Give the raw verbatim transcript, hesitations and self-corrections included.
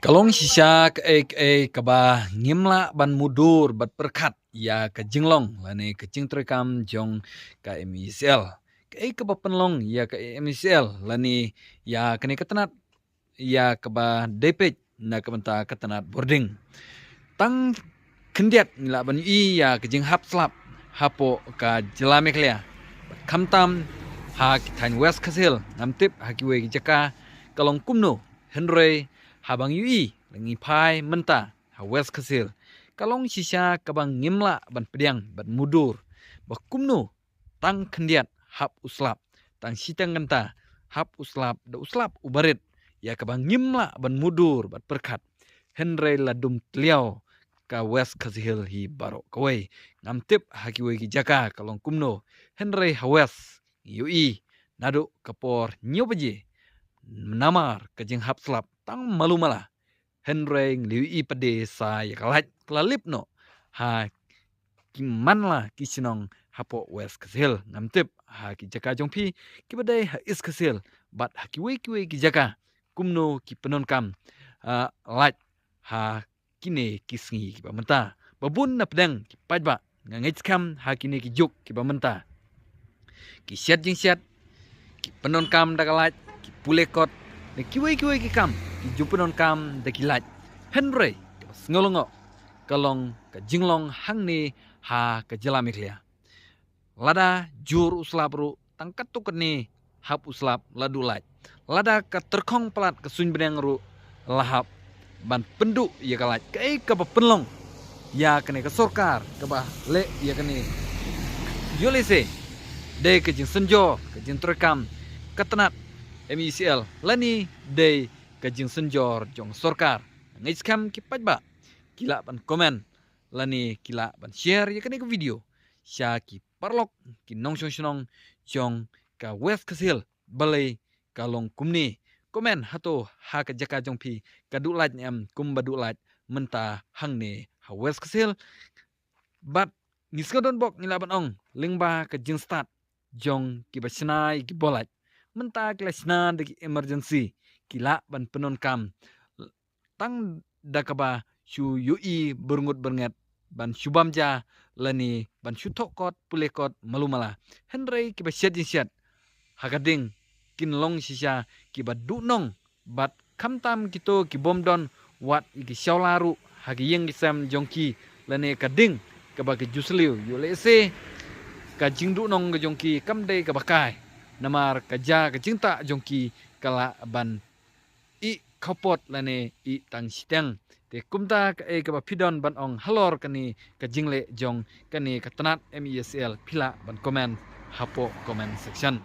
Ka long shisha kaei kaei kaba ngim lah ban mutdur bad pyrkhat ïa ka jinglong lane ka jingtrei kam jong ka M E C L. Kaei kaba pynlong ïa ka M E C L lane ïa kane ka tnat ïa kaba dei peit na ka bynta ka tnat bording. Tang khyndiat ngi lah ban ïohi ïa ka jinghap slap hapoh ka jylla Meghalaya. Khamtam ha ki thaiñ West Khasi Hills, ngam tip ha kiwei ki jaka ka long kumno, hynrei haba ngi ïohi lane ngi phai mynta ha West Khasi Hills, ka long shisha kaba ngim lah ban pdiang bad mutdur ba kumno tang khyndiat hap u slap, tang shiteng kynta hap u slap, da u slap uba rit ïa kaba ngim lah ban mutdur bad pyrkhat. Hynrei la dum tliaw ka West Khasi Hills hi baroh kawei. Ngam tip ha kiwei ki jaka ka long kumno, hynrei ha West ngi ïohi naduh ka por hynñiew baje namar ka jinghap slap tang malu mala. Hynrei ngi la ïohi pat de sa ïa ka light ka la lip noh ha ki man la ki shnong hapoh West Khasi Hills. Ngam tip ha ki jaka jong phi kiba dei ha East Khasi Hills bad ha kiwei kiwei ki jaka kumno ki pyndonkam, ah, light ha kine ki sngi kiba mynta. Ba bun na pdeng ki paidbah, nga ngeit skhem ha kine ki juk kiba mynta ki shet jingshet, ki pyndonkam da ka light, ki pule kot, da kiwei kiwei ki kam ki ju pyndonkam da ki light. Hynrei kaba sngew lyngngoh ka long ka jinglong hangne ha ka jylla Meghalaya. Lada jur u slap ruh, tang katto katne hap u slap la duh light. Lada ka tyrkhong palat ka suiñ bneng ruh la hap ban pynduh ïa ka light. Kaei kaba pynlong ïa kane ka sorkar kaba leh ïa kane? Ïoh lehse dei ka jingsynjor ka jingtrei kam ka tnat M E C L lane dei ka jingsynjor jong sorkar? Ngeit skhem ki paidbah ki lah ban comment lane ki lah ban share ïa kane ka video sha ki paralok ki nongshong shnong jong ka West Khasi Hills. Balei ka long kumne? Comment hato ha ka jaka jong phi ka duh light ne em kumba duh light mynta hangne ha West Khasi Hills. Bad ngi sngewdon bok ngi lah ban ong lyngba ka jingstad jong kiba shna ïa ki bol light, mynta ki la shna da ki emergency, ki lah ban pyndonkam tang da kaba shu ïohi byrngut byrnget ban shu bam ja lane ban shu thoh kot pule kot malu mala. Hynrei kiba shet jingshet ha ka ding kin long shisha kiba duh nong bad khamtam kito ki bym don wat ïa ki shawla ruh ha ki ïing ki sem jong ki lane ka ding kaba ki ju sliw. Ïoh lehse ka jingduh nong ka jong ki kam dei kaba kai namar ka ja ka jingtah jong ki ka lah ban ih khapot lane ih tang shiteng. Te kumta kaei kaba phi don ban ong halor kane ka jingleh jong kane ka tnat M E C L, phi lah ban comment hapoh comment section.